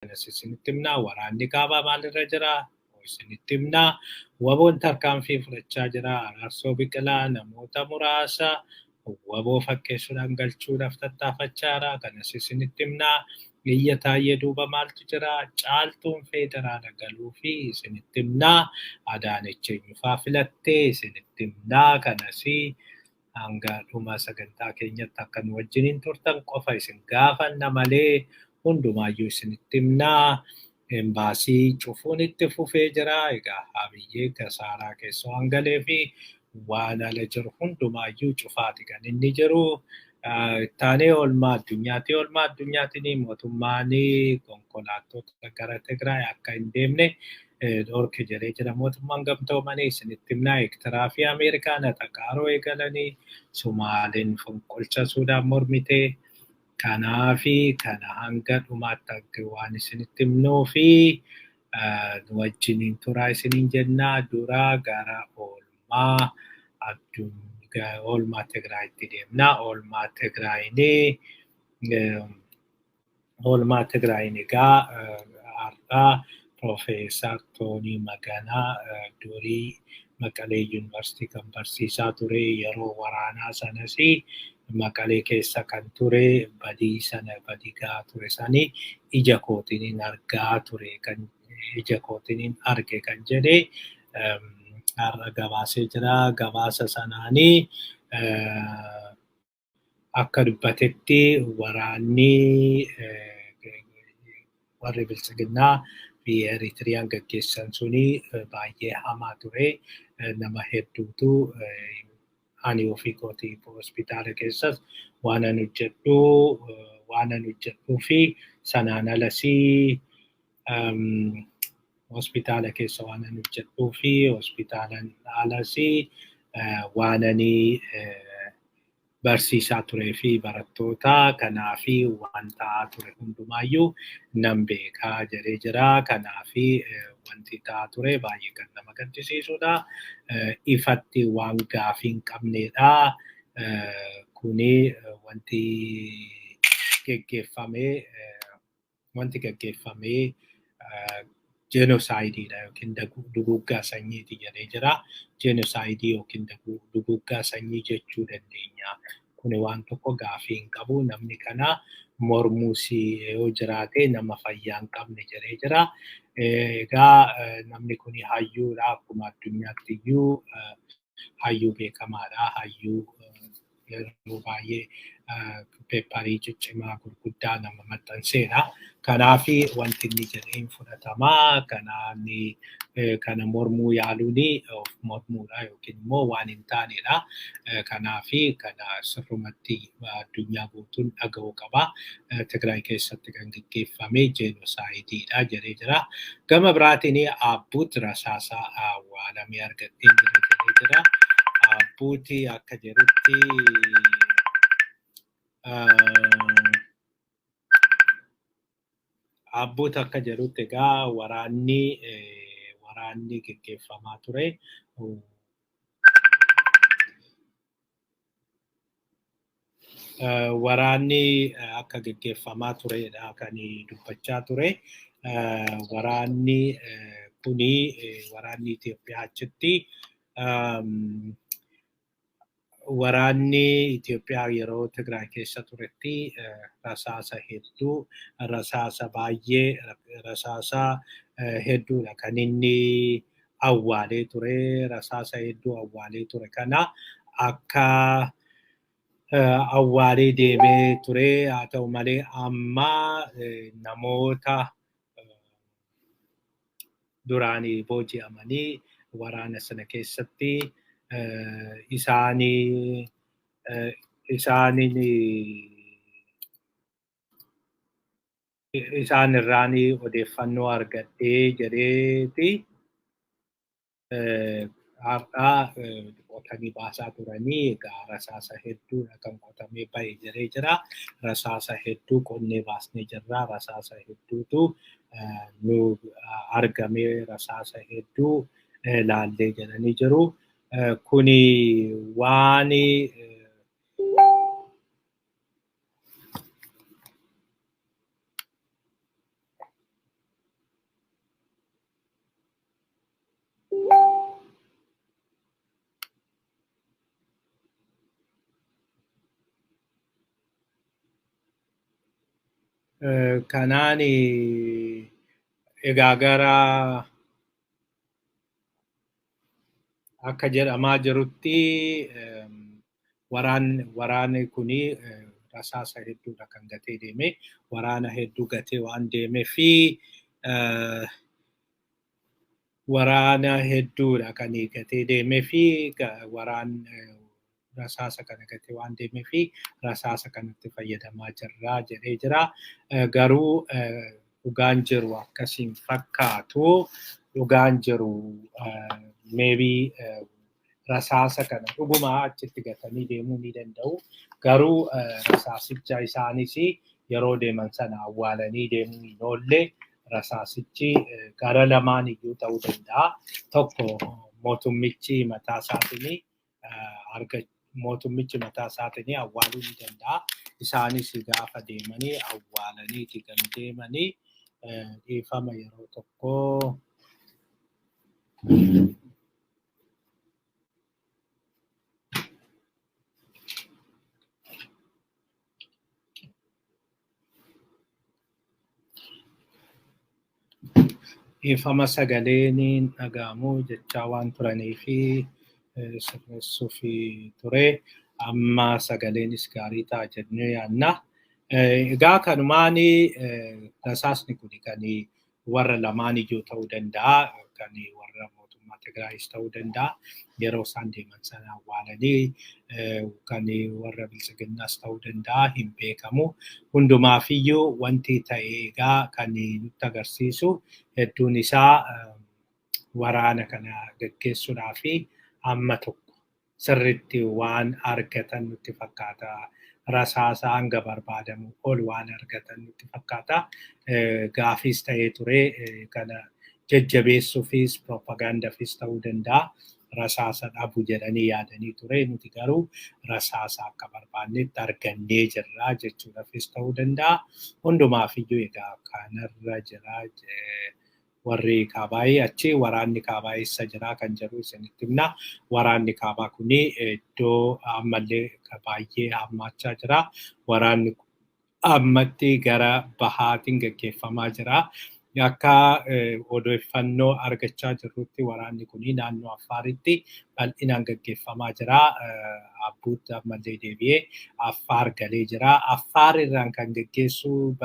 Kanas isinitti himnaa. Waraanni kaabaa maalirra jira? Isinitti himnaa. Waboon tarkaanfii fudhachaa jira. Araarsoo Biqilaa namoota muraasa waboo fakkeessuudhaan galchuudhaaf tattaafachaa jira. Kanas isinitti himnaa. Iyya Taayyee duuba maaltu jira? Caaltuun federaala galuu fi isinitti himnaa. Adaanech eenyufaa filattee isinitti himnaa. Kanas hanga dhuma sagantaa keenyatti akka nu wajjiniin turtan qofa isin gaafanna malee hundumaayyuu isinitti himnaa. Embaasii cufuun itti fufee jira. Egaa Abiyyee kasaaraa keessa waan galee fi waan ala jiru hundumaayyuu cufaati kan inni jiru. Ittaanee oolmaa addunyaati. Oolmaa addunyaatiin mootummaan konkolaattota gara Tigraay akka hin deemne dhorke jedhee jira. Mootummaan gamtoomanii isinitti himnaa. Eertiraa fi Ameerikaan atakaaroo eegalanii Somaaliin fonqolcha Suudaan mormitee kanaafi kana hanga dhumaatti akka waan isinitti himnuu fi nu wajjiniin turaa isiniin jennaa. Dura gara oolmaa addunyaa oolmaa Tigraayitti deemnaa. Oolmaa Tigraayinii oolmaa Tigraayin egaa har'aa Profeesar Toonii Maganaa durii Maqalee Yuunivarsiitii kan barsiisaa ture yeroo waraanaa sanas Maqalee keessa kan ture badii sana badii gahaa ture sanii ija kootiin argaa ture kan ija kootiin arge kan jedhe har'a gabaasee jira. Gabaasa sanaanii akka dubbatetti waraanni warri Biltsiginnaa fi Eritiriyaan gaggeessan suni baay'ee hamaa ture. Nama hedduutu ani ofii kootii hospitaala keessas waan an hojjedhu waan an hojjedhuu fi sanaan alasii hospitaala keessa waan an hojjedhuu fi hospitaalaan alasii waan ani barsiisaa turee fi barattoota kanaafi waan ta'aa ture hundumaayyuu nan beekaa jedhee jira. Kanaafi wanti ta'aa ture baay'ee kan nama gaddisiisudha. Ifatti waan gaafii hin qabnedha. Kuni wanti geggeeffamee wanti gaggeeffamee jeenosaayidiidha yookiin duguuggaa sanyiiti jedhee jira. Jenosaayidii yookiin duguuggaa sanyii jechuu dandeenya. Kuni waan tokko gaafii hin qabu. Namni kana mormuus yoo jiraate nama fayyaa hin qabne jedhee jira. Egaa namni kun hayyuudha. Akkuma addunyaatti iyyuu hayyuu beekamaadha. Hayyuu yeroo baay'ee peepparii ciccimaa gurguddaa nama maxxanseedha. Kanaaf wanti inni jedhee hin fudhatamaa. Kana mormuu yaaluun of mormuudha yookiin immoo waan hin taanedha. Kanaaf kana sirrumatti addunyaa guutuun dhaga'uu qaba. Tigraay keessatti kan gaggeeffame jeenosaayidiidha jedhee jira. Gama biraatiin Abbuut rasaasa awwaalamee argatee jira jedhee jira. Abbuuti akka jedhutti Abbuut akka jedhutti egaa waraanni waraanni gaggeeffamaa ture. Waraanni akka gaggeeffamaa turedha kan dubbachaa ture. Waraanni kuni waraanni Itoophiyaa achitti waraanni Itoophiyaa yeroo Tigraay keessa turetti rasaasa hedduu rasaasa baay'ee rasaasa hedduudha kan inni awwaalee ture. Rasaasa hedduu awwaalee ture kana akka awwaalee deemee ture. Haa ta'u malee amma namoota duraanii booji'amanii waraana sana keessatti isaanii isaaniin isaan irraan odeeffannoo argadhee jedheeti har'aa qotanii baasaa turanii egaa rasaasa hedduudha kan qotamee ba'e jedhee jira. Rasaasa hedduu qonnee baasnee jirra. Rasaasa hedduutu nu argamee rasaasa hedduu laallee jedhanii jiru. Kuni waan Kanaan egaa gara akka jedhamaa jirutti waraanni kuni rasaasa hedduudha kan gatee deeme. Waraana hedduu gatee waan deemee fi waraana hedduudha kan gatee deemee fi waraan rasaasa kana gatee waan deemee fi rasaasa kanatti fayyadamaa jirra jedhee jira. Garuu dhugaan jiru akkasiin fakkaatu. Dhugaan jiru maybe rasaasa kana dhuguma achitti gatanii deemuu ni danda'u. Garuu rasaasicha isaanis yeroo deeman sana awwaalanii deemuu hin oolle. Rasaasichi gara lamaan iyyuu ta'uu danda'a. Tokko mootummichi mataa isaatiin mootummichi mataa isaatiin awwaaluu ni danda'a. Isaanis gaafa deemanii awwaalaniiti kan deemanii dhiifama yeroo tokko. Dhiifama sagaleen dhaga'amu jechaa waan turanii fi sirreessuuf ture. Amma sagaleenis gaarii ta'a jennee yaadna. Egaa kanumaan rasaasni kun kan warra lamaan iyyuu ta'uu danda'a. Kan warra mootummaa Tigraayis ta'uu danda'a. Yeroo isaan deeman sana awwaalanii kan warra Biltsiginnaas ta'uu danda'a. Hin beekamu. Hundumaafiyyuu wanti ta'e egaa kan nutti agarsiisu hedduun isaa waraana kana gaggeessuudhaa fi amma tokko sirriitti waan argatan nutti fakkaata. Rasaasa hanga barbaadamu ol waan argatan nutti fakkaata. Gaafiis ta'ee ture kana jajjabeessuufis propagaandaafis ta'uu danda'a. Rasaasa dhabu jedhanii yaadanii ture. Nuti garuu rasaasa akka barbaannetti argannee jirra jechuudhaafis ta'uu danda'a. Hundumaafiyyuu egaa kanarra jira. Warri kaabaayii achi waraanni kaabaa eessa jira kan jedhu isinitti himna. Waraanni kaabaa kuni iddoo ammallee baay'ee hammaachaa jira. Waraanni ammatti gara bahaatiin gaggeeffamaa jira. Akka odeeffannoo argachaa jirrutti waraanni kuni naannoo Affaaritti bal'inaan gaggeeffamaa jira. Abbuutti ammallee deebi'ee Affaar galee jira. Affaar irraan kan gaggeessuu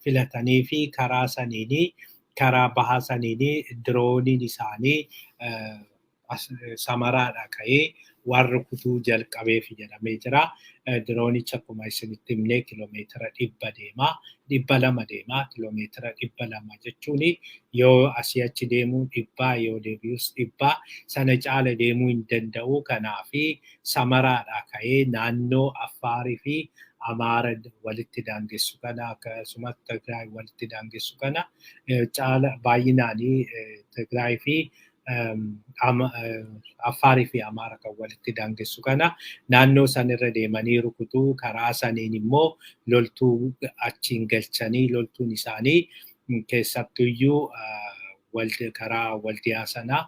filatanii fi karaa saniinii karaa bahaa saniinii dirooniin isaanii Samaraadhaa ka'ee waan rukutuu jalqabeef jedhamee jira. Diroonicha akkuma isinitti himne kiiloomeetira 100 deema. 200 deema. Kiiloomeetira 200 jechuun yoo asii achi deemuu 100 yoo deebi'us 100 sana caala deemuu hin danda'u. Kanaafi Samaraadhaa ka'ee naannoo Affaarii fi Amaara walitti daangessu kana akkasumas Tigraay walitti daangessu kana caala baay'inaanii Tigraay fi Affaarii fi Amaara kan walitti daangessu kana naannoo sanirra deemanii rukutuu karaa saniin immoo loltuu achiin galchanii loltuun isaanii keessattuyyuu karaa waldiyaa sana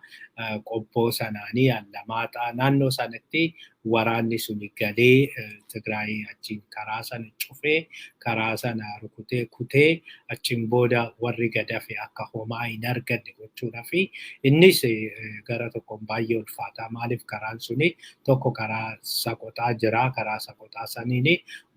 qobboo sanaanii Allamaaxaa naannoo sanatti waraanni suni galee Tigraay achiin karaa sana cufee karaa sana rukutee kutee achiin booda warri gadafe akka homaa hin arganne gochuudhaa fi innis gara tokkoon baay'ee ulfaataa. Maaliif karaan suni tokko karaa Saqoxaa jira. Karaa Saqoxaa saniin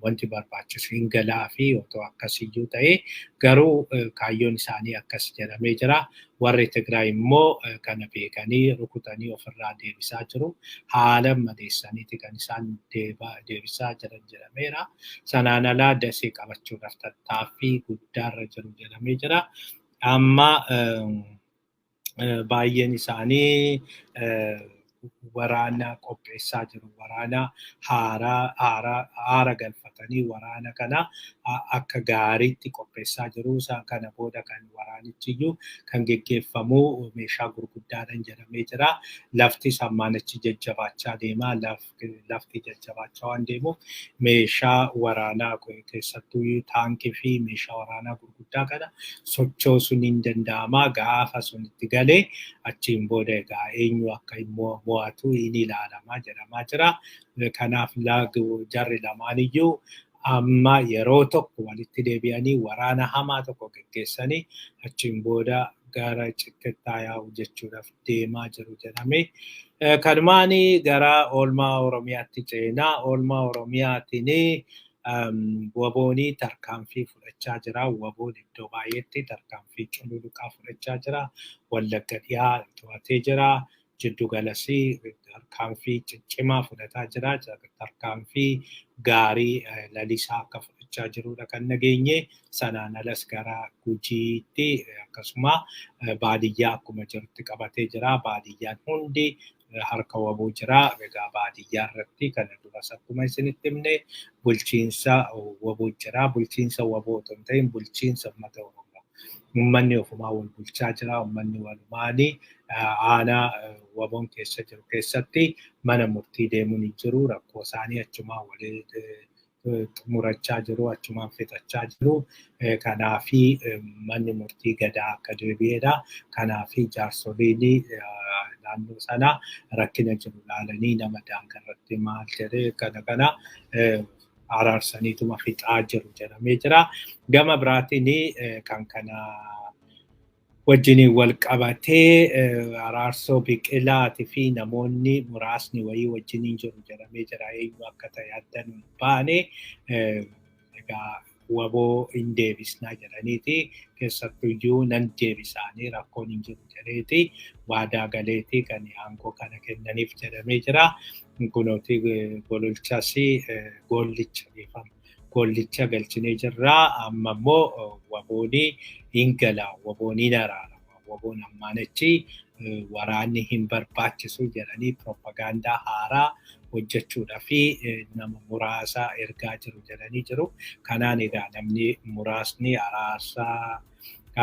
wanti barbaachisu hin galaa fi otoo akkasiyyuu ta'e garuu kaayyoon isaanii akkas jedhamee jira. Warri Tigraay immoo kana beekanii rukutanii ofirraa deebisaa jiru. Haala madeessaniiti kan isaan deebisaa jiran jedhameera. Sanaan alaa Dasee qabachuudhaaf tattaaffii guddaarra jiru jedhamee jira. Amma baay'een isaanii waraana qopheessaa jiru. Waraana haara galfatanii waraana kana akka gaariitti qopheessaa jiru. Kana booda kan waraanichiyyuu kan geggeeffamu meeshaa gurguddaadhaan jedhamee jira. Lafti sammaan achi jajjabaachaa deema. Lafti jajjabaachaa waan deemuuf meeshaa waraanaa keessattuu taankii fi meeshaa waraanaa gurguddaa kana sochoosuun hin danda'ama. Gaafa sunitti galee achiin booda egaa eenyu akka immoo mo'atu hin ilaalamaa jedhamaa jira. Kanaaf jarri lamaaniyyuu Amma yeroo tokko walitti deebi'anii waraana hamaa tokko geggeessanii achiin booda gara cittettaa yaa'u jechuudhaaf deemaa jiru jedhame. Kanumaan gara oolmaa Oromiyaatti ceenaa. Oolmaa Oromiyaatiin WBOn tarkaanfii fudhachaa jira. WBOn iddoo baay'eetti tarkaanfii cululuqaa fudhachaa jira. Wallagga dhiyaa to'atee jira. Jiddu galasii tarkaanfii ciccimaa fudhataa jira. Tarkaanfii gaarii lalisaa akka fudhachaa jirudha kan nageenye. Sanaan alas gara Gujiitti akkasuma baadiyyaa akkuma jirutti qabatee jira. Baadiyyaan hundi harka WBO jira. Egaa baadiyyaa irratti kana duras akkuma isinitti himne bulchiinsa WBO jira. Bulchiinsa WBO otoo hin ta'in bulchiinsa uummata Oromoo. Uummanni ofumaa wal bulchaa jira. Uummanni walumaanii aanaa WBOn keessa jiru keessatti mana murtii deemuun hin jiru. Rakkoo isaanii achumaan walii xumurachaa jiru. Achumaan fixachaa jiru. Kanaafi manni murtii gadaa akka deebi'edha. Kanaafi jaarsoliin naannoo sana rakkina jiru ilaalanii nama daangarratti maal jedhee kana kana araarsaniituma fixaa jiru jedhamee jira. Gama biraatiin kan kana wajjiniin wal qabatee Araarsoo Biqilaatii fi namoonni muraasni wayii wajjiniin jiru jedhamee jira. Eenyu akka ta'e adda hin baane. Egaa WBO hin deebisnaa jedhaniiti, keessattuyyuu nan deebisaanii rakkoon hin jiru jedheeti waadaa galeeti kan aangoo kana kennaniif jedhamee jira. Kunooti gololchas gollicha dhiifama. Gollicha galchinee jirra. Amma immoo WBOn hin gala, WBOn hin araarama. WBOn ammaan achi waraanni hin barbaachisu jedhanii piroopagaandaa haaraa hojjechuudhaa fi nama muraasa ergaa jiru jedhanii jiru. Kanaan egaa namni muraasni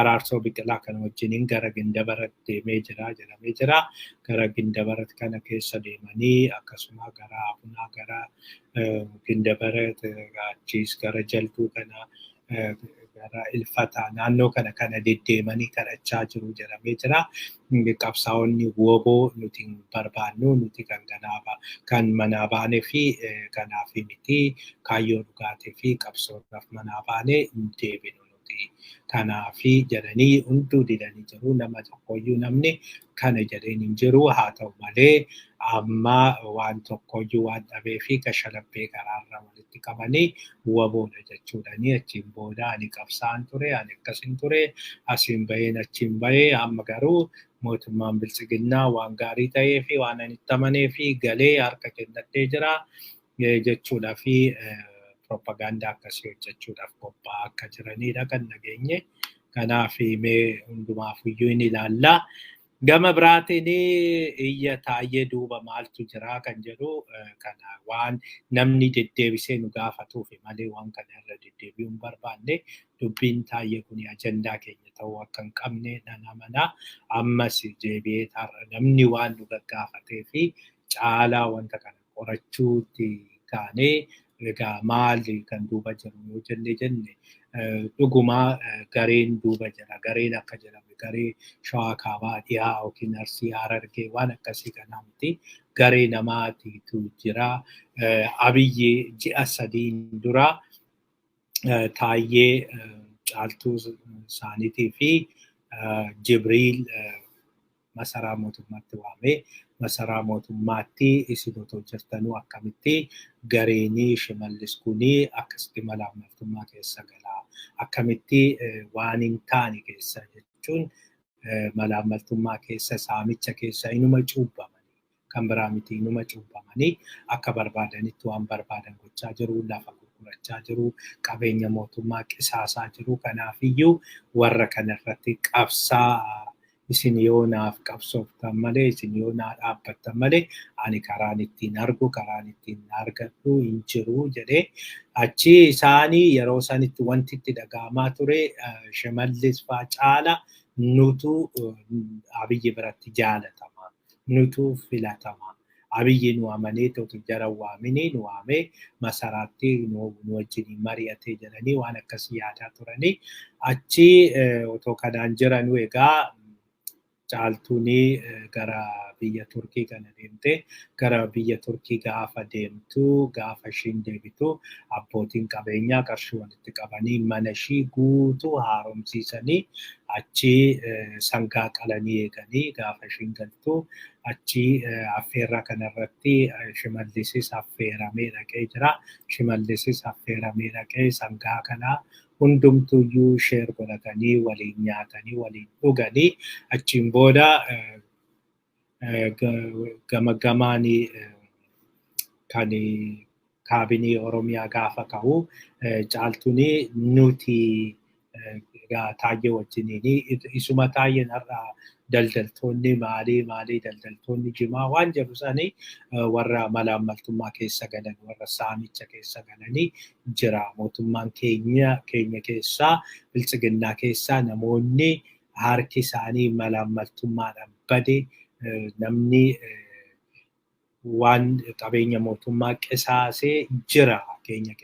Araarsoo Biqilaa kana wajjiniin gara Gindabarat deemee jira jedhamee jira. Gara Gindabarat kana keessa deemanii akkasuma gara Abunaa, gara Gindabarat, achiis gara Jalduu kana, gara Ilfataa naannoo kana kana deddeemanii kadhachaa jiru jedhamee jira. Qabsaa'onni WBO nuti hin barbaannu, nuti kan kanaa kan manaa baanee fi kanaaf miti, kaayyoo dhugaatii fi qabsoodhaaf manaa baanee hin deebinu nuti. Kanaafi jedhanii hunduu didanii jiru. Nama tokkoyyuu namni kana jedheen hin jiru. Haa ta'u malee amma waan tokkoyyuu waan dhabee fi kashalabbee karaarra walitti qabanii WBOdha jechuudhani achiin booda ani qabsaan ture, ani akkasin ture, asiin baheen achiin bahee, amma garuu mootummaan biltsiginnaa waan gaarii ta'ee fi waan ani itti amanee fi galee harka kennadhee jira jechuudhaa fi piroopagaandaa akkasii hojjechuudhaaf qophaa'aa akka jiranidha kan nageenye. Kanaaf mee hundumaafuyyuu ni ilaalla. Gama biraatiin iyya Taayyee duuba maaltu jira kan jedhu kana waan namni deddeebisee nu gaafatuuf malee waan kana irra deddeebi'uu hin barbaanne. Dubbiin Taayyee kun ajandaa keenya ta'uu akka hin qabne nan amana. Ammas deebi'ee namni waan nu gaggaafatee fi caalaa wanta kana qorachuutti kaanee, egaa maali kan duuba jiru yoo jenne dhugumaa gareen duuba jira. Gareen akka jedhame garee Shawaa Kaabaa dhiyaa yookiin Arsii Harargee waan akkasii kanaa miti. Garee namaatiitu jira. Abiyyi ji'a 3 dura Taayyee Caaltuu isaaniitii fi Jibriil masaraa mootummaatti waamee, masaraa mootummaatti isin otoo jirtanuu akkamitti gareenii Shimallis kunii akkasitti malaammaltummaa keessa galaa, akkamitti waan hin taane keessa jechuun malaammaltummaa keessa, saamicha keessa inuma cuubbamanii, kan biraa miti, inuma cuubbamanii akka barbaadanitti waan barbaadan gochaa jiru, lafa gurgurachaa jiru, qabeenya mootummaa qisaasaa jiru. Kanaafiyyuu warra kanarratti qabsaa, isin yoo naaf qabsooftan malee, isin yoo naa dhaabbattan malee ani karaan ittiin argu, karaan ittiin argadhu hin jiru jedhee. Achi isaanii yeroo sanitti wanti itti dhaga'amaa ture Shimallis faa caala nutu Abiyyi biratti jaalatama, nutu filatama. Abiyyi nu amanee totu jara waamini nu waamee masaraatti nu wajjin mari'atee jedhanii waan akkasii yaadaa turanii. Achi otoo kanaan jiranuu egaa Caaltuun gara biyya Turkii kana deemte. Gara biyya Turkii gaafa deemtu, gaafa ishiin deebitu, abbootiin qabeenyaa qarshii walitti qabanii mana ishii guutuu haaromsiisanii, achi sangaa qalanii eeganii, gaafa ishiin galtu achi affeerraa kanarratti Shimallisis affeeramee dhaqee jira. Shimallisis affeeramee dhaqee sangaa kana hundumtuyyuu share godhatanii, waliin nyaatanii, waliin dhuganii, achiin booda gama gamaan kan kaabinii Oromiyaa gaafa ka'u, Caaltuun nuti Taayyee wajjiniin, isuma Taayyeen har'a daldaltoonni maalii maalii, daldaltoonni jimaa waan jedhu sanii, warra malaammaltummaa keessa galan, warra saamicha keessa galanii jira. Mootummaan keenya keessaa, Biltsiginnaa keessaa, namoonni harki isaanii malaammaltummaadhaan bade, namni waan qabeenya mootummaa qisaasee jira keenya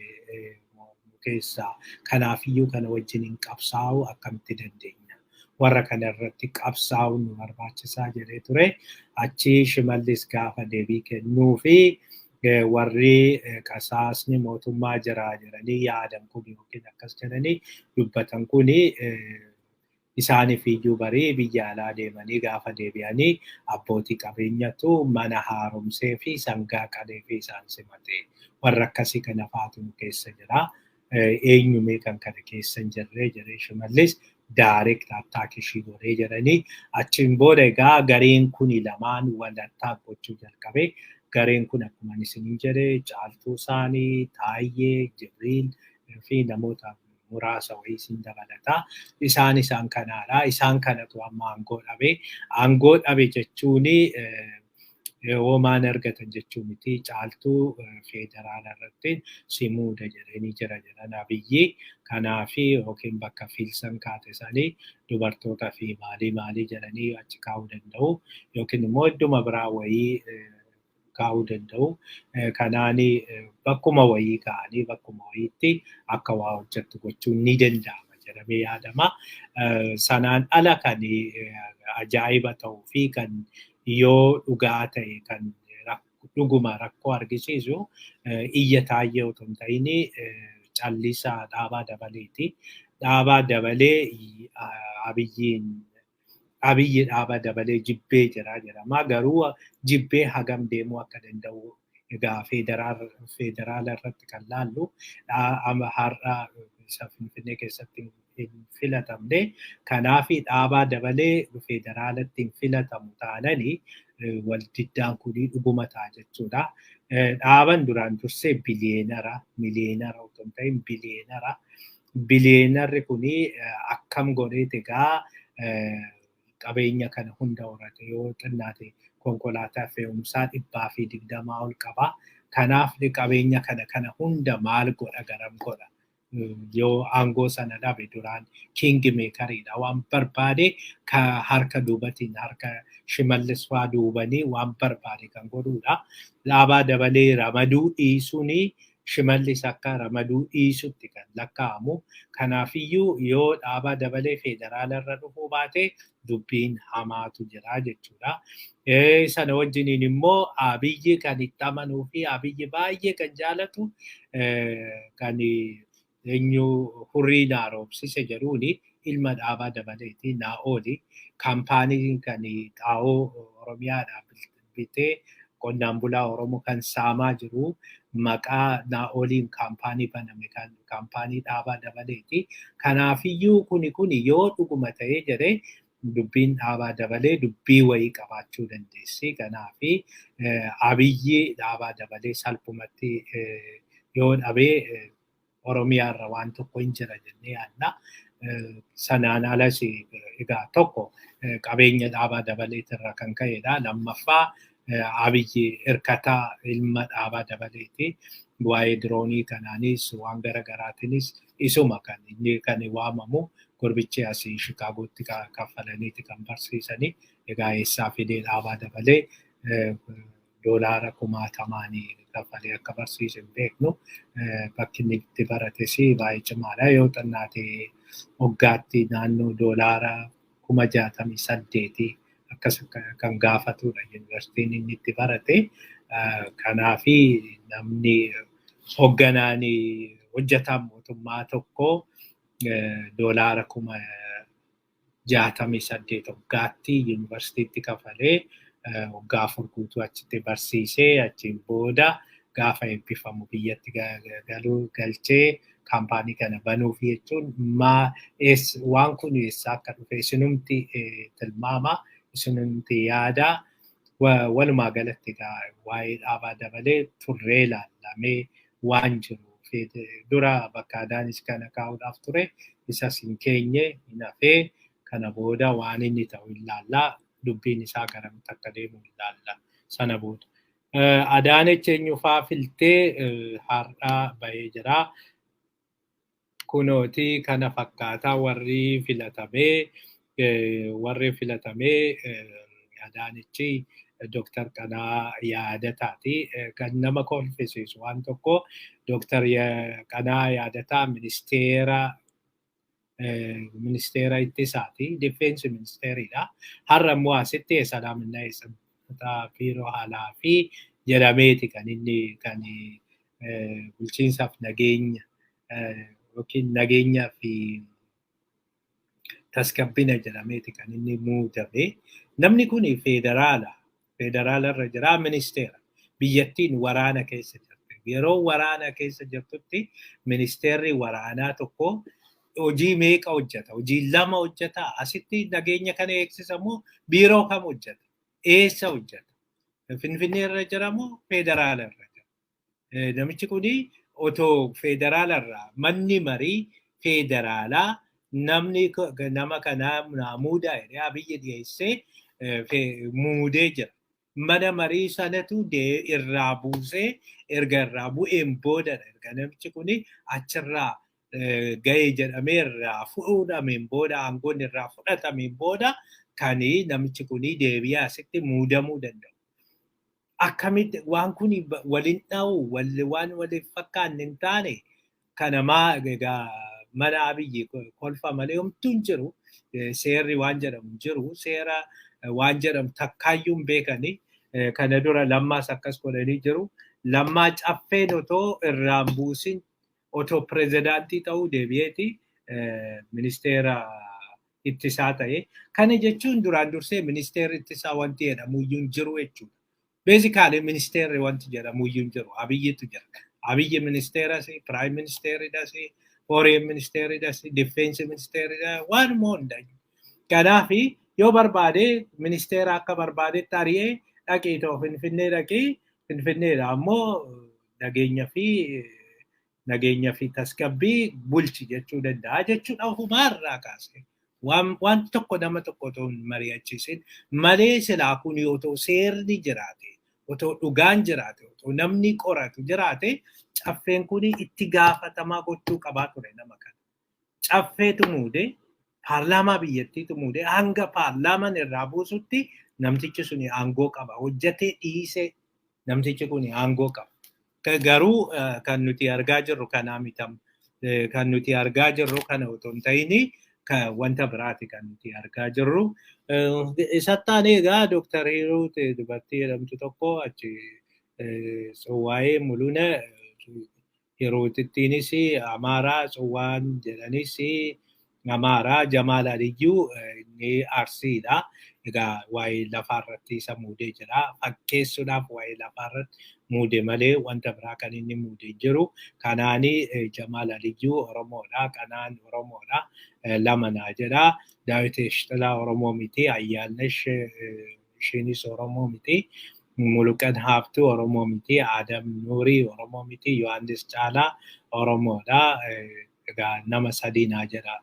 keessaa. Kanaafiyyuu kana wajjiniin qabsaa'uu akkamitti dandeenya? Warra kana irratti qabsaa'uun nu barbaachisaa jedhee ture. Achi Shimallis gaafa deebii kennuu fi warri qasaasni mootummaa jira jedhanii yaadan kun yookiin akkas jedhanii dubbatan kun isaaniif iyyuu barii biyya alaa deemanii gaafa deebi'anii abbootii qabeenyatu mana haaromsee fi sangaa qalee fi isaan simate. Warra akkasii kana faatu nu keessa jira. Eenyumee kan kana keessa hin jirre jedhee Shimallis direct attack ishii godhee jedhanii. Achiin booda egaa gareen kuni lamaan wal attack gochuu jalqabe. Gareen kun akkuma isiniin jedhe Caaltuu isaanii, Taayyee, Jibriil fi namoota muraasa wayii isin dabalata. Isaan kanaadha. Isaan kanatu amma aangoo dhabe. Aangoo dhabe jechuun homaan argatan jechuu miti. Caaltuu federaala irratti si muuda jedhanii jira jedhan Abiyyi. Kanaafi yookiin bakka fiilsan kaate sanii dubartoota fi maalii maalii jedhanii achi kaa'uu danda'u. Yookiin immoo idduma biraa wayii kaa'uu danda'u. Kanaani bakkuma wayii kaa'anii bakkuma wayiitti akka waa hojjettu gochuun ni danda'ama jedhamee yaadama. Sanaan ala kan ajaa'iba ta'uu fi kan yoo dhugaa ta'e kan dhuguma rakkoo argisiisu iyya Taayyee otoo hin ta'in callisaa Dhaabaa Dabaleeti. Dhaabaa Dabalee Abiyyiin, Abiyyi Dhaabaa Dabalee jibbee jira jedhama. Garuu jibbee hagam deemuu akka danda'u egaa federaala irratti kan laallu har'a isa Finfinnee keessatti hin filatamne. Kanaaf Dhaabaa Dabalee federaalatti hin filatamu taananii waldiddaan kunii dhuguma ta'a jechuudha. Dhaaban duraan dursee biliyeenara, miliyeenara otoo hin ta'in biliyeenara. Biliyeenarri kunii akkam godheet egaa qabeenya kana hunda horate? Yoo xinnaate konkolaataa fe'umsaa 120 ol qaba. Kanaaf qabeenya kana hunda maal godha, garam godha? Yoo aangoo sana dhabe duraan king makeriidha. Waan barbaade harka duubatiin, harka Shimallis fa'aa duubanii waan barbaade kan godhudha. Dhaabaa Dabalee ramaduu dhiisuuni Shimallis akka ramaduu dhiisutti kan lakkaa'amu. Kanaafiyyuu yoo Dhaabaa Dabalee federaala irra dhufuu baate dubbiin hamaatu jira jechuudha. Sana wajjiniin immoo Abiyyi kan itti amanuu fi Abiyyi baay'ee kan jaalatu kan eenyu hurrii naa roobsise jedhuuni ilma Dhaabaa Dabaleeti, Naa'ooli. Kaampaanii kan xaa'oo Oromiyaadhaa bitee qonnaan bulaa Oromoo kan saamaa jiru maqaa Naa'oliin kaampaanii baname kan kaampaanii Dhaabaa Dabaleeti. Kanaafiyyuu kuni yoo dhuguma ta'ee jedhee dubbiin Dhaabaa Dabalee dubbii wayii qabaachuu dandeessi. Kanaafi Abiyyi Dhaabaa Dabalee salphumatti yoo dhabee Oromiyaarra waan tokko hin jira jennee yaadna. Sanaan alas egaa tokko qabeenya Dhaabaa Dabaleetirra kan ka'edha. Lammaffaa Abiyyi hirkataa ilma Dhaabaa Dabaleeti. Waa'ee diroonii kanaanis waan gara garaatiinis isuma kan inni kan waamamu, gurbichi asii Shikaagootti kaffalaniiti kan barsiisanii. Egaa eessaa fidee Dhaabaa Dabalee doolaara kumaatamaanii kaffalee akka barsiisu hin beeknu. Bakki inni itti barates baay'ee cimaadha. Yoo xinnaate waggaatti naannoo doolaara 68,000 Akkas kan gaafatudha yuunivarsiitiin inni itti barate. Kanaafi namni hoogganaan hojjetaan mootummaa tokko $68,000 waggaatti yuunivarsiitiitti kafalee waggaa 4 guutuu achitti barsiisee achiin booda gaafa eebbifamu biyyatti galuu galchee kaampaanii kana banuuf jechuun waan kun eessaa akka dhufe isinumti tilmaama, isinumti yaada. Walumaa galatti waa'ee dhaabaa dabalee turree ilaallamee waan jiru dura bakka Adaanis kana kaa'uudhaaf ture isas hin keenye hin hafee kana booda waan inni ta'u hin laallaa, dubbiin isaa garamitti akka deemu hin laalla sana booda. Adaanech eenyufaa filtee har'aa bahee jira. Kunooti kana fakkaataa warri filatamee Adaanechi Dr. Qanaa Yaadataati. Kan nama kolfisiisu waan tokko Dr. Qanaa Yaadataa ministeera ittisaati. Difeensi ministeeridha. Har'a immoo asitti Salaaminna biiroo alaa fi jedhameeti kan inni kan bulchiinsaaf nageenya yookiin nageenyaa fi tasgabbina jedhameeti kan inni muudame. Namni kun federaala. Federaala irra jira ministeera. Biyyattiin waraana keessa jirti. Yeroo waraana keessa jirtutti ministeerri waraanaa tokko hojii meeqa hojjeta? Hojii 2 hojjeta. Asitti nageenya kana eegsisa moo biiroo kam hojjeta? Eessa hojjeta? Finfinnee irra jira moo federaala irra jira? Namichi kuni otoo federaala irraa manni marii federaalaa namni nama kanaa muudaa jedhee Abiyyi dhiyeessee muudee jira. Mana marii sanatu irraa buusee erga irraa bu'een boodadha. Erga namichi kuni achirraa ga'ee jedhamee irraa fuudhameen booda aangoon irraa fudhatameen booda kan namichi kuni deebi'ee asitti muudamuu danda'u. Akkamitti waan kun waliin dha'u waan waliif fakkaanne hin taane kanamaa egaa mana Abiyyi kolfa malee homtuu hin jiru. Seerri waan jedhamu hin jiru. Seera waan jedhamu takkaayyuu hin beekani. Kana dura Lammaas akkas godhanii jiru. Lammaa caffeen otoo irraan buusin otoo pirezidaantii ta'uu deebi'eeti ministeera ittisaa ta'e. Kana jechuun duraan dursee ministeerri ittisaa wanti jedhamu iyyuu hin jiru jechuudha. Beezikaalee ministeerri wanti jedhamu iyyuu hin jiru. Abiyyitu jira. Abiyyi ministeeras, piraayim ministeeridhas, foreign ministeeridhas, difeensi ministeeridhas waanuma hunda. Kanaaf yoo barbaade ministeera akka barbaadetti ari'ee dhaqee ta'u Finfinnee dhaqee Finfinneedha ammoo nageenya fi tasgabbii bulchi jechuu danda'a jechuudha ofumaarraa kaasee. Waan tokko nama tokko otoo hin mari'achiisin malee silaa kun otoo seerri jiraate, otoo dhugaan jiraate, otoo namni qoratu jiraate caffeen kun itti gaafatamaa gochuu qabaa ture nama kana. Caffeetu muude, paarlaamaa biyyattiitu muude, hanga paarlaamaan irraa buusutti namtichi suni aangoo qaba. Hojjetee dhiisee namtichi kun aangoo qaba. Garuu kan nuti argaa jirru kanaa miti. Kan nuti argaa jirru kana otoo hin ta'in wanta biraati kan nuti argaa jirru. Isattaan egaa Dr. Hiruut dubartii jedhamtu tokko achi Tsuwaayee Muluna Hiruutittiinis Amaaraa Tsuwaan jedhanis Amaaraa Jamaal Aliyyuu inni Arsiidha. Egaa waa'ee lafaarratti isa muudee jira. Fakkeessuudhaaf waa'ee lafaarratti muude malee wanta biraa kan inni muudee jiru. Kanaani Jamaal Aliyyuu Oromoodha. Kanaan Oromoodha. Lama naa jedha. Daawit Eshxilaa Oromoo miti. Ayyaannesh ishiinis Oromoo miti. Muluqan Haaftuu Oromoo miti. Adam Nuurii Oromoo miti. Yohaannis Caalaa Oromoodha. Egaa nama sadii naa jedha.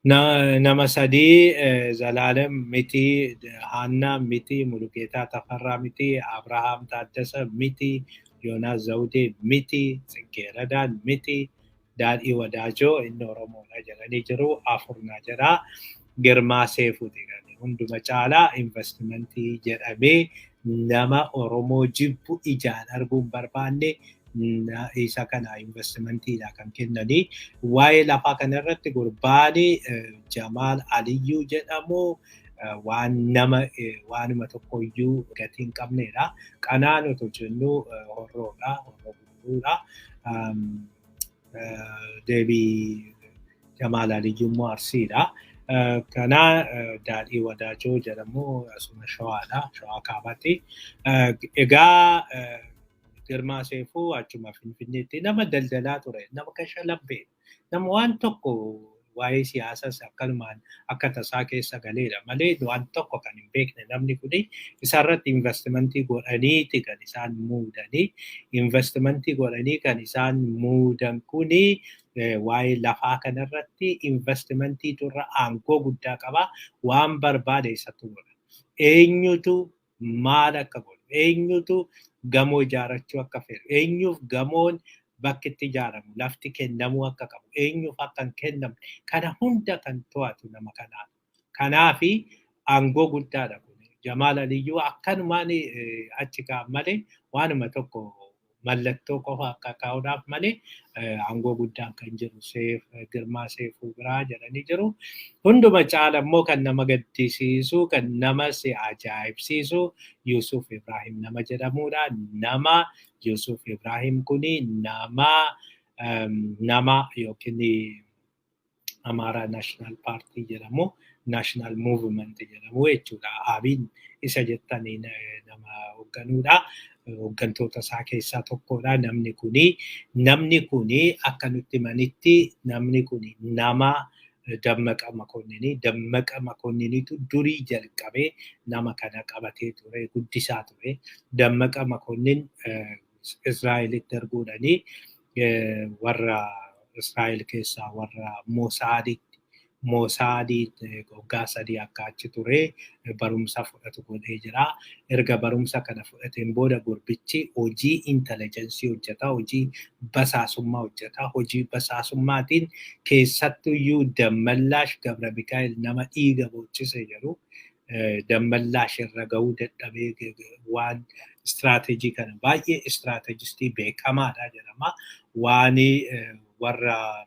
Nama sadii Zalaalem miti, Haannaa miti, Mulugeetaa Tafarraa miti, Abrahaam Taaddasa miti, Yoonaas Zawudee miti, Tsiggeeradaan miti, Daadhii Wadaajoo inni Oromoodha jedhanii jiru. Afur naa jedha. Girmaa Seefuuti kan hunduma caalaa investimentii jedhamee nama Oromoo jibbu ijaan arguun barbaanne Isa kana investimentiidha kan kennanii. Waa'ee lafaa kanarratti gurbaani Jamaal Aliyyuu jedhamu waan nama waanuma tokkoyyuu gatii hin qabnedha. Qanaan otoo jennu horroodha, horroo gurguruudha. Deebii Jamaal Aliyyuu immoo Arsiidha. Kana Daadhii Wadaajoo jedhamu asuma Shawaadha, Shawaa Kaabaatti. Egaa Girmaa Seefuu achuma Finfinneetti nama daldalaa ture, nama kashalabbee, nama waan tokko waa'ee siyaasas akkanumaan akka tasaa keessa galeedha malee waan tokko kan hin beekne namni kuni isarratti investimentii godhaniiti kan isaan muudanii. Investimentii godhanii kan isaan muudan kuni waa'ee lafaa kanarratti investimentii turra aangoo guddaa qaba, waan barbaade isatti godha. Eenyutu maal akka godhu, eenyutu gamoo ijaarrachuu akka fedhu, eenyuuf gamoon bakki itti ijaaramu, lafti kennamuu akka qabu, eenyuuf akka hin kennamne, kana hunda kan to'atu nama kanaadha. Kanaafi aangoo guddaadha kun. Jamaal Aliyyuu akkanumaan achi ka'an malee waanuma tokko mallattoo qofa akka kaa'uudhaaf malee aangoo guddaan kan jiru Seef Girmaa Seefuu biraa jedhanii jiru. Hunduma caala immoo kan nama gaddisiisu, kan nama si ajaa'ibsiisu Yusuf Ibrahim nama jedhamudha. Nama Yusuf Ibrahim kuni nama yookiin Amaaraa National Party jedhamu, National Movement jedhamu jechuudha. Abiin isa jettanii nama hoogganuudha. Hooggantoota isaa keessaa tokkodha. Namni kuni akka nutti himanitti namni kuni nama Dammaqa Makonninii. Dammaqa Makonniniitu durii jalqabee nama kana qabatee ture, guddisaa ture. Dammaqa Makonnin Israa'elitti erguudhanii warra Israa'el keessaa warra Moosaadii waggaa 3 akka achi ture barumsa fudhatu godhee jira. Erga barumsa kana fudhateen booda gurbichi hojii intelligence hojjeta, hojii basaasummaa hojjeta. Hojii basaasummaatiin keessattuyyuu Dammallaash Gabra Mikaa'el nama dhiiga boochise jedhu Dammallaash irra gahuu dadhabee waan istiraateejii kana baay'ee strategist beekamaadha jedhama. Waan warra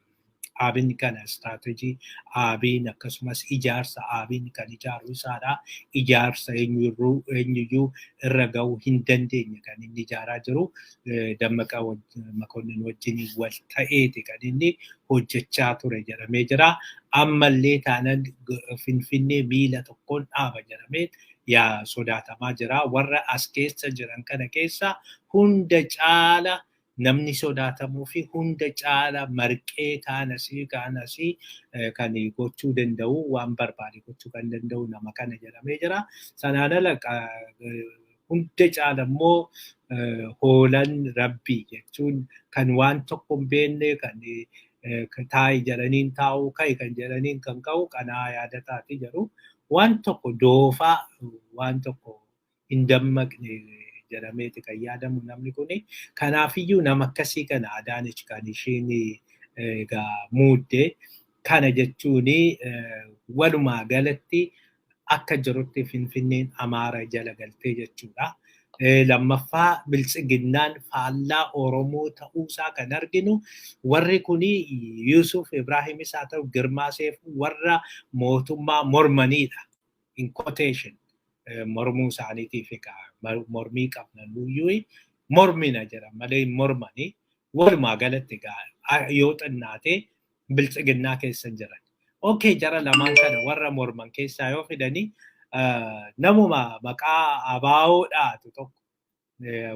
Abiin kana istiraatejii Abiin akkasumas ijaarsa Abiin kan ijaaru isaadha. Ijaarsa eenyuyyuu irra gahuu hin dandeenye kan inni ijaaraa jiru. Dammaqa Makonnin wajjin wal ta'eeti kan inni hojjechaa ture jedhamee jira. Ammallee taanan Finfinnee miila tokkoon dhaaba jedhamee yaa sodaatamaa jira. Warra as keessa jiran kana keessa hunda caala namni sodaatamuu fi hunda caala marqee kaanasii kaanasii kan gochuu danda'u, waan barbaade gochuu kan danda'u nama kana jedhamee jira. Sanaan ala hunda caala immoo hoolan rabbii jechuun kan waan tokko hin beekne, kan taa'i jedhaniin taa'u, ka'i kan jedhaniin kan ka'u Qanaa Yaadataati jedhu. Waan tokko doofaa, waan tokko hin dammaqne jedhameeti kan yaadamu namni kuni. Kanaafiyyuu nama akkasii kana Adaanech kan isheen egaa muudde. Kana jechuun walumaa galatti akka jirutti Finfinneen Amaara jala galtee jechuudha. Lammaffaa, Biltsiginnaan faallaa Oromoo ta'uusaa kan arginu warri kuni Yusuf Ibraahimis haa ta'u Girmaa Seefuu warra mootummaa mormanidha. In quotation mormuu isaaniitiif egaa mormii qabna nuyyuu mormina jedhan malee hin mormanii. Walumaa galatti egaa yoo xinnaate Biltsiginnaa keessa jiran. Okay, jara lamaan kana warra morman keessaa yoo fidanii namuma maqaa abaa'oo dhaatu tokko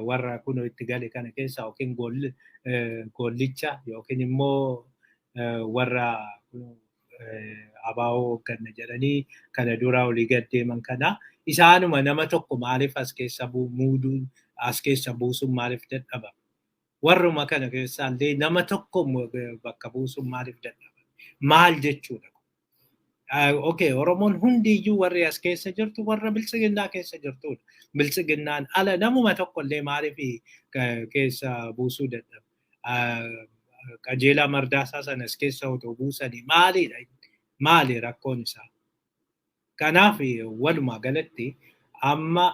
warra kun itti gale kana keessaa yookiin gollicha yookiin immoo warra abaa'oo hoogganna jedhanii kana dura olii gad deeman kana isaanuma nama tokko maaliif as keessa muuduun, as keessa buusuun maaliif dadhabame? Warruma kana keessaa illee nama tokko bakka buusuun maaliif dadhabame? Maal jechuudha? Okay, Oromoon hundiyyuu warri as keessa jirtu warra Biltsiginnaa keessa jirtudha. Biltsiginnaan ala namuma tokko illee maaliif keessa buusuu dadhabe? Qajeelaa Mardaasaa sanas keessa otoo buusanii maalidha? Maali rakkoon isaa? Kanaaf walumaa galatti amma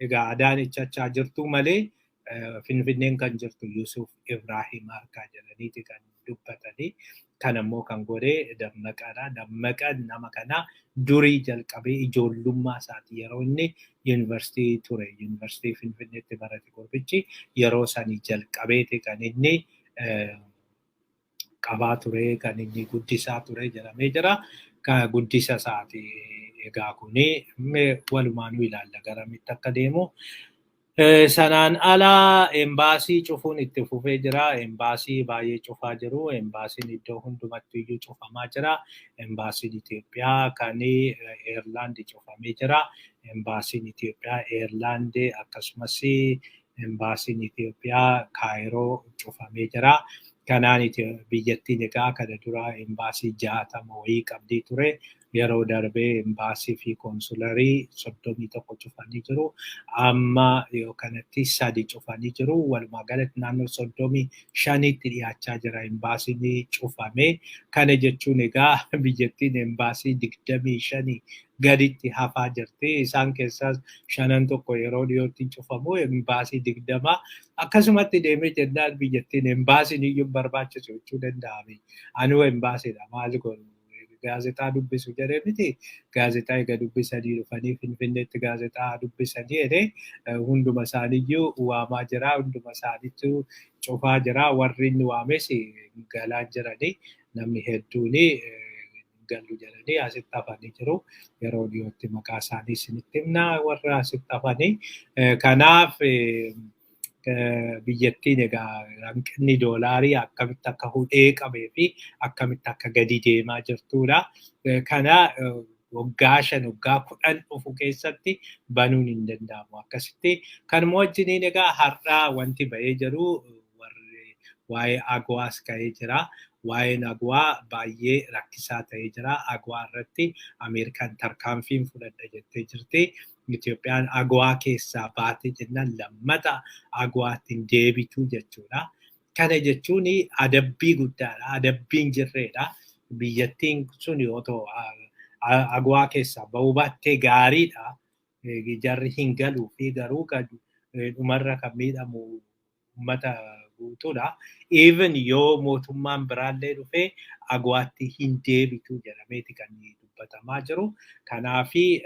egaa Adaanech achaa jirtu malee Finfinneen kan jirtu Yusuf Ibrahim harkaa jedhaniiti kan dubbatanii. Kan ammoo kan godhe Dammaqaadha. Dammaqaan nama kana durii jalqabee ijoollummaa isaati yeroo inni yuunivarsiitii ture. Yuunivarsiitii Finfinneetti barate gurbichi yeroo sanii jalqabeeti kan inni qabaa ture, kan inni guddisaa ture jedhamee jira. Guddisa isaati egaa kuni walumaanuu ilaalla garamitti akka deemu. Sanaan ala embaasii cufuun itti fufee jira. Embaasii baay'ee cufaa jiru. Embaasiin iddoo hundumatti iyyuu cufamaa jira. Embaasiin Itoophiyaa kan Eerlaand cufamee jira. Embaasiin Itoophiyaa Eerlaand akkasumas embaasiin Itoophiyaa Kaayiroo cufamee jira. Kanaan biyyattiin egaa kana dura embaasii 60 wayii qabdii ture. Yeroo darbee embaasii fi koonsularii 31 cufanii jiru. Amma yoo kanatti 3 cufanii jiru. Walumaa galatti naannoo 35tti dhiyaachaa jira embaasiin cufame. Kana jechuun egaa biyyattiin embaasii 25 gaditti hafaa jirti. Isaan keessaas 5 tokko yeroo dhiyootti cufamu embaasii 20 akkasumatti deemee jennaan biyyattiin embaasiin iyyuu barbaachisu jechuu danda'ame. Anuu embaasiidha maal godhu? Gaazexaa dubbisu jedhee miti. Gaazexaa egaa dubbisanii dhufanii Finfinneetti gaazexaa dubbisanii jedhee hunduma isaaniiyyuu waamaa jira. Hunduma isaaniitu cufaa jira. Warri inni waames galaa jiranii namni hedduun galu jedhanii asitti hafanii jiru. Yeroo dhiyootti maqaa isaanii isinitti himna warra asitti hafanii. Kanaaf biyyattiin egaa hanqinni doolaarii akkamitti akka hudhee qabee fi akkamitti akka gadi deemaa jirtudha. Kana waggaa 5 waggaa 10 dhufu keessatti banuun hin danda'amu. Akkasitti kanuma wajjiniin egaa har'aa wanti ba'ee jiru warri waa'ee AGOAs ka'ee jira. Waa'een AGOA baay'ee rakkisaa ta'ee jira. AGOA irratti Ameerikaan tarkaanfiin fudhadha jettee jirti. Itoophiyaan AGOA keessaa baate jennaan lammata AGOAatti hin deebitu jechuudha. Kana jechuun adabbii guddaadha. Adabbiin jirreedha. Biyyattiin sun yoo ta'u AGOA keessaa ba'uu baattee gaariidha. Jarri hin galuu fi garuu dhumarra kan miidhamu uummata guutuudha. Even yoo mootummaan biraallee dhufee AGOAatti hin deebitu jedhameeti kan dubbatamaa jiru. Kanaafi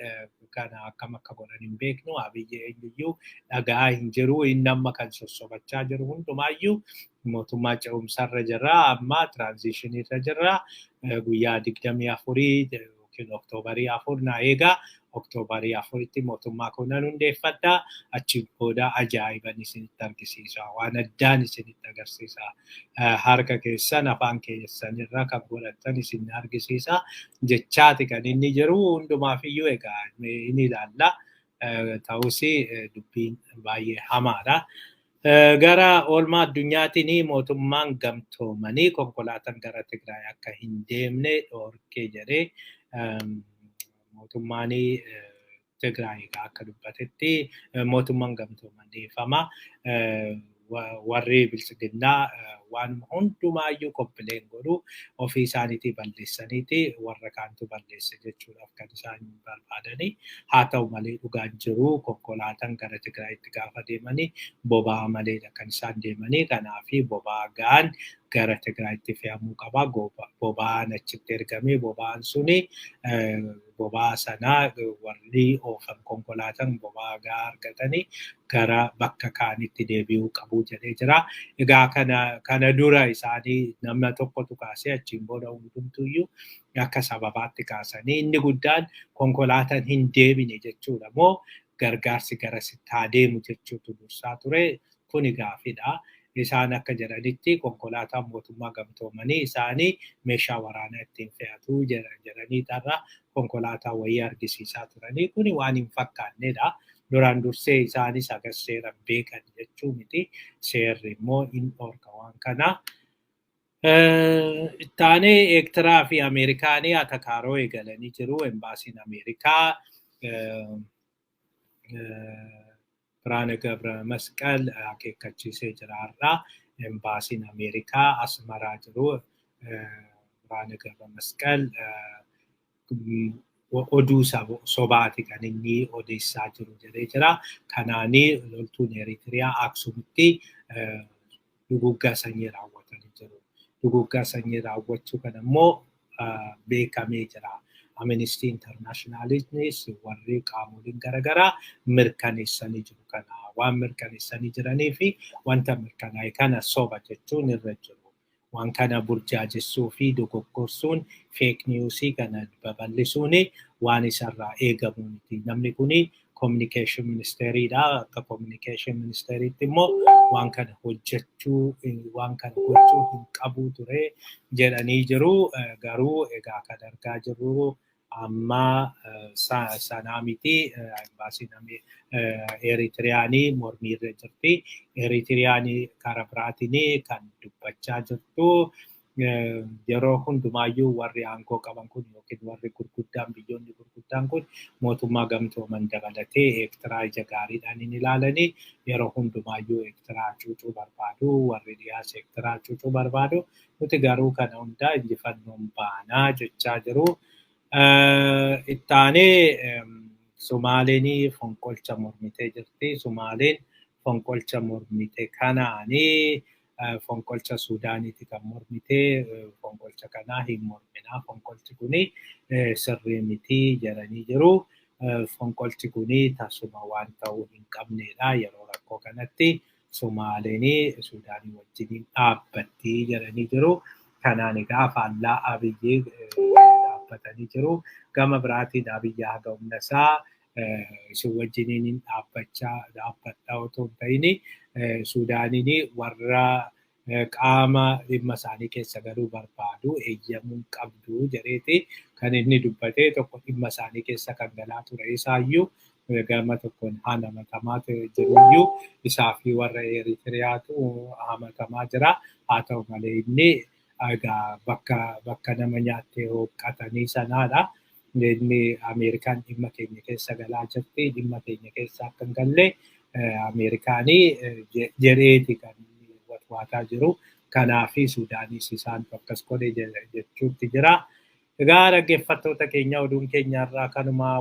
kana akkam akka godhan hin beeknu. Abiyyi eenyuyyuu dhagaa hin jiru. Inni amma kan sossobachaa jiru hundumaayyuu mootummaa ce'umsarra jirra. Amma tiraanzishiniirra jirra. Guyyaa 24 yookiin Oktoobarii 4 na eegaa. Oktoobarii 4tti mootummaa koo nan hundeeffadha. Achi booda ajaa'iban isinitti argisiisa. Waan addaan isinitti agarsiisa. Harka keessan afaan keessan irra kan godhatan isin argisiisa. Jechaati kan inni jiru hundumaafiyyuu egaa inni ilaalla. Ta'us dubbiin baay'ee hamaadha. Gara oolmaa addunyaatiin mootummaan gamtoomanii konkolaataan gara Tigraay akka hin deemne dhorkee jedhee mootummaan Tigraay akka dubbatetti mootummaan gamtooman dhiifama. Warri bilchiginnaa waan hundumaayyuu kompileen godhu ofii isaaniitii balleessaniiti warra kaantu balleesse jechuudhaaf kan isaan barbaadanii. Haa ta'u malee dhugaan jiru konkolaataan gara Tigraayitti gaafa deemanii boba'aa maleedha kan isaan deemanii. Kanaafi boba'aa ga'aan gara Tigraayitti fe'amuu qaba. Boba'aan achitti ergamee boba'aan suni boba'aa sanaa warri oofan konkolaataan boba'aa ga'aa argatanii gara bakka kaanitti deebi'uu qabu jedhee jira. Egaa kana dura isaanii nama tokkotu kaasee achiin booda hundumtuyyuu akka sababaatti kaasanii inni guddaan konkolaataan hin deebine jechuudha moo gargaarsi garasitti haa deemu jechuutu dursaa ture. Kuni gaafidha. Isaan akka jedhanitti konkolaataan mootummaa gamtoomanii isaanii meeshaa waraanaa ittiin fe'atu jedhanii tarra konkolaataa wayii argisiisaa turanii kuni waan hin fakkaannedha. Duraan dursee isaanis agas seeran beekan jechuu miti. Seerri immoo hin dhorka waan kana. Ittaanee Eertiraa fi Ameerikaanii atakaaroo eegalanii jiru. Embaasiin Ameerikaa Birhaane Gabra Masqal akeekkachiisee jira har'a. Embaasiin Ameerikaa Asmaraa jiru Birhaane Gabra Masqal Oduu sobaati kan inni odeessaa jiru jedhee jira. Kanaanii loltuun Eritiriyaa Aksuumitti duguuggaa sanyii raawwatanii jiru. Duguuggaa sanyii raawwachuu kana immoo beekamee jira. Amnesty Internationalis warri qaamoleen garaagaraa mirkaneessanii jiru kana. Waan mirkaneessanii jiranii fi wanta mirkanaa'e kana soba jechuun irra jiru. Waan kana burjaajessuu fi dogoggorsuun, fake newsii kana babal'isuun waan isarraa eegamu miti. Namni kuni communication ministeriidha. Akka communication ministeriitti immoo waan kana hojjechuu, waan kana gochuu hin qabu ture jedhanii jiru. Garuu egaa kan argaa jirru amma sanaa miti. Embaasiin Eritiriyaanii mormiirra jirti. Eritiriyaanii karaa biraatiin kan dubbachaa jirtu, yeroo hundumaayyuu warri aangoo qaban kun yookiin warri gurguddaan, biyyoonni gurguddaan kun, mootummaa gamtooman dabalatee, Eertiraa ija gaariidhaan hin ilaalanii. Yeroo hundumaayyuu Eertiraa cuucuu barbaadu, warri dhiyaas Eertiraa cuucuu barbaadu. Nuti garuu kana hundaa injifannoon baanaa jechaa jiru. Ittaanee Sumaaleen fonqolcha mormitee jirti. Sumaaleen fonqolcha mormite kanaanii, fonqolcha Suudaaniiti kan mormite, fonqolcha kanaa hin morminaa, fonqolchi kuni sirrii miti jedhanii jiru. Fonqolchi kuni tasuma waan ta'uu hin qabnedha. Yeroo rakkoo kanatti Sumaaleen Suudaanii wajjin dhaabbatti jedhanii jiru. Kanaan egaa faallaa Abiyyi dhaabbatanii jiru. Gama biraatiin Abiyyi haga humna isaa isin wajjiniin dhaabbachaa dhaabbadha otoo hin ta'in, Suudaaniin warra qaama dhimma isaanii keessa galuu barbaadu eeyyamuu qabdu jedheeti kan inni dubbate. Tokko dhimma isaanii keessa kan galaa ture isaayyuu, gama tokkoon hamatamaa jiruyyuu isaa fi warra Eritiriyaatu hamatamaa jira. Haa ta'u malee inni egaa bakka nama nyaattee hooqqatanii sanaadha. Inni Ameerikaan dhimma keenya keessa galaa jirti. Dhimma keenya keessa akka hin galle Ameerikaanii jedheeti kan inni watwaataa jiru. Kanaafi Sudaanis isaan akkas godhe jechuutti jira. Egaa dhaggeeffattoota keenya, oduun keenya irraa kanumaa.